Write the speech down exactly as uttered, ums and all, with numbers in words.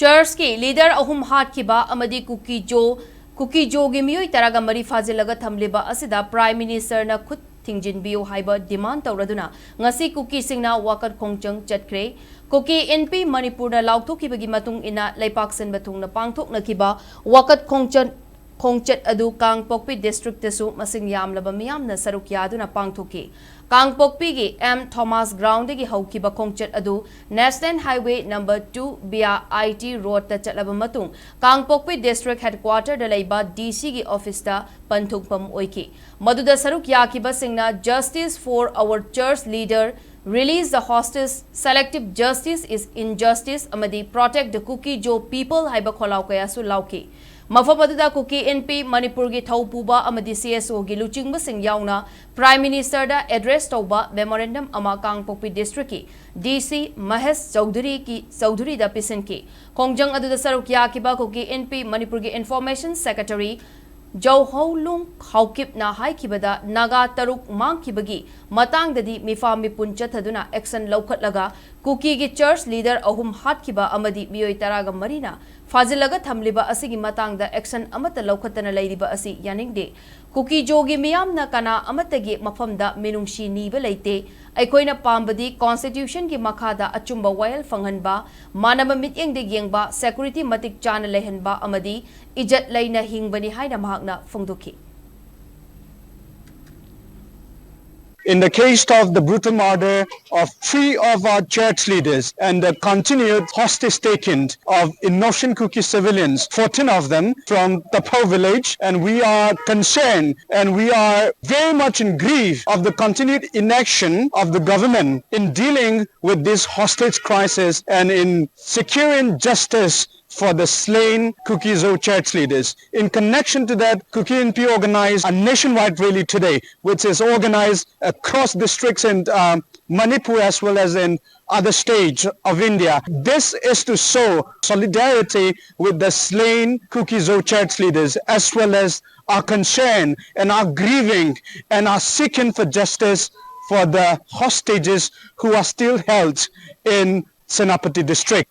ꯆꯔꯆꯀꯤ leader ꯑꯍꯨꯝ ꯍꯥꯠꯈꯤꯕ ꯑꯃꯗꯤ ꯀꯨꯀꯤꯖꯣ, ꯀꯨꯀꯤꯖꯣꯒꯤ ꯃꯤꯑꯣꯏ ꯇꯔꯥꯒ ꯃꯔꯤ ꯐꯥꯖꯤꯜꯂꯒ ꯊꯝꯂꯤꯕ ꯑꯁꯤꯗ ꯄ꯭ꯔꯥꯏꯝ ꯃꯤꯅꯤꯁꯇꯔꯅ ꯈꯨꯠ ꯊꯤꯡꯖꯤꯟꯕꯤꯌꯨ ꯍꯥꯏꯕ ꯗꯤꯃꯥꯟ ꯇꯧꯔꯗꯨꯅ ꯉꯁꯤ ꯀꯨꯀꯤꯁꯤꯡꯅ ꯋꯥꯀꯠ ꯈꯣꯡꯖꯪ ꯆꯠꯈ꯭ꯔꯦ꯫ ꯀꯨꯀꯤ ꯏꯟꯄꯤ ꯃꯅꯤꯄꯨꯔꯅ ꯂꯥꯎꯊꯣꯛꯈꯤꯕꯒꯤ ꯃꯇꯨꯡ ꯏꯟꯅ ꯂꯩꯄꯥꯛ ꯁꯤꯟꯕ ꯊꯨꯡꯅ ꯄꯥꯡꯊꯣꯛꯅꯈꯤꯕ ꯋꯥꯀꯠ ꯈꯣꯡꯆꯠ, ꯈꯣꯡꯆꯠ ꯑꯗꯨ ꯀꯥꯡꯄꯣꯛꯄꯤ ꯗꯤꯁꯇ꯭ꯔꯤꯛꯇꯁꯨ ꯃꯁꯤꯡ ꯌꯥꯝꯂꯕ ꯃꯤꯌꯥꯝꯅ ꯁꯔꯨꯛ ꯌꯥꯗꯨꯅ ꯄꯥꯡꯊꯣꯛꯈꯤ꯫ ꯀꯥꯡꯄꯣꯛꯄꯤꯒꯤ ꯑꯦꯝ ꯊꯣꯃꯥꯁ ꯒ꯭ꯔꯥꯎꯟꯗꯒꯤ ꯍꯧꯈꯤꯕ ꯈꯣꯡꯆꯠ ꯑꯗꯨ national highway number two via I T ꯔꯣꯗꯇ ꯆꯠꯂꯕ ꯃꯇꯨꯡ ꯀꯥꯡꯄꯣꯛꯄꯤ ꯗꯤꯁꯇ꯭ꯔꯤꯛ ꯍꯦꯗꯀ꯭ꯋꯥꯇꯔꯗ ꯂꯩꯕ ꯗꯤ ꯁꯤꯒꯤ ꯑꯣꯐꯤꯁꯇ ꯄꯟꯊꯨꯡꯐꯝ ꯑꯣꯏꯈꯤ꯫ ꯃꯗꯨꯗ ꯁꯔꯨꯛ ꯌꯥꯈꯤꯕꯁꯤꯡꯅ "Justice for our church leader, release the hostage, selective justice is injustice" ꯑꯃꯗꯤ "Protect the Kuki-Zo people" ꯍꯥꯏꯕ ꯈꯣꯜꯂꯥꯎ ꯀꯌꯥꯁꯨ ꯂꯥꯎꯈꯤ꯫ ꯃꯐꯝ ꯑꯗꯨꯗ ꯀꯨꯀꯤ ꯏꯟꯄꯤ ꯃꯅꯤꯄꯨꯔꯒꯤ ꯊꯧꯄꯨꯕ ꯑꯃꯗꯤ ꯁꯤ ꯑꯦꯁ ꯑꯣꯒꯤ ꯂꯨꯆꯤꯡꯕꯁꯤꯡ ꯌꯥꯎꯅ ꯄ꯭ꯔꯥꯏꯝ ꯃꯤꯅꯤꯁꯇꯔꯗ ꯑꯦꯗ꯭ꯔꯦꯁ ꯇꯧꯕ ꯃꯦꯃꯣꯔꯦꯟꯗꯝ ꯑꯃ ꯀꯥꯡꯄꯣꯛꯄꯤ ꯗꯤꯁꯇ꯭ꯔꯤꯛꯀꯤ ꯗꯤ ꯁꯤ ꯃꯍꯦꯁ ꯆꯧꯙꯨꯔꯤꯒꯤ, ꯆꯧꯙꯨꯔꯤꯗ ꯄꯤꯁꯤꯟꯈꯤ꯫ ꯈꯣꯡꯖꯪ ꯑꯗꯨꯗ ꯁꯔꯨꯛ ꯌꯥꯈꯤꯕ ꯀꯨꯀꯤ ꯏꯟꯄꯤ ꯃꯅꯤꯄꯨꯔꯒꯤ ꯏꯟꯐꯣꯔꯃꯦꯁꯟ ꯁꯦꯀ꯭ꯔꯦꯇꯔꯤ ꯖꯧꯍꯧꯂꯨꯡ ꯍꯥꯎꯀꯤꯞꯅ ꯍꯥꯏꯈꯤꯕꯗ ꯅꯥꯒꯥ ꯇꯔꯨꯛ ꯃꯥꯡꯈꯤꯕꯒꯤ ꯃꯇꯥꯡꯗꯗꯤ ꯃꯤꯐꯥ ꯃꯤꯄꯨꯟ ꯆꯠꯊꯗꯨꯅ ꯑꯦꯛꯁꯟ ꯂꯧꯈꯠꯂꯒ ꯀꯨꯀꯤꯒꯤ ꯆꯔꯆ ꯂꯤꯗꯔ ꯑꯍꯨꯝ ꯍꯥꯠꯈꯤꯕ ꯑꯃꯗꯤ ꯃꯤꯑꯣꯏ ꯇꯔꯥꯒ ꯃꯔꯤꯅ ꯐꯥꯖꯤꯜꯂꯒ ꯊꯝꯂꯤꯕ ꯑꯁꯤꯒꯤ ꯃꯇꯥꯡꯗ ꯑꯦꯛꯁꯟ ꯑꯃꯠꯇ ꯂꯧꯈꯠꯇꯅ ꯂꯩꯔꯤꯕ ꯑꯁꯤ ꯌꯥꯅꯤꯡꯗꯦ꯫ ꯀꯨꯀꯤꯖꯣꯒꯤ ꯃꯤꯌꯥꯝꯅ ꯀꯅꯥ ꯑꯃꯠꯇꯒꯤ ꯃꯐꯝꯗ ꯃꯤꯅꯨꯡꯁꯤ ꯅꯤꯕ ꯂꯩꯇꯦ꯫ ꯑꯩꯈꯣꯏꯅ ꯄꯥꯝꯕꯗꯤ ꯀꯣꯟꯁꯇꯤꯇ꯭ꯌꯨꯁꯟꯒꯤ ꯃꯈꯥꯗ ꯑꯆꯨꯝꯕ ꯋꯥꯌꯦꯜ ꯐꯪꯍꯟꯕ, ꯃꯥꯟꯅꯕ ꯃꯤꯠꯌꯦꯡꯗ ꯌꯦꯡꯕ, ꯁꯦꯀ꯭ꯌꯨꯔꯤꯇꯤ ꯃꯇꯤꯛ ꯆꯥꯅ ꯂꯩꯍꯟꯕ ꯑꯃꯗꯤ ꯏꯖꯠ ꯂꯩꯅ ꯍꯤꯡꯕꯅꯤ ꯍꯥꯏꯅ ꯃꯍꯥꯛꯅ ꯐꯣꯡꯗꯣꯛꯈꯤ꯫ In the case of the brutal murder of three of our church leaders and the continued hostage taking of innocent Kuki civilians, fourteen of them from Tapho village, and we are concerned and we are very much in grief of the continued inaction of the government in dealing with this hostage crisis and in securing justice for the slain Kuki-Zo church leaders. In connection to that, Kuki Inpi organized a nationwide rally today, which is organized across districts in um, Manipur as well as in other states of India. This is to show solidarity with the slain Kuki-Zo church leaders, as well as our concern and our grieving and our seeking for justice for the hostages who are still held in Senapati district.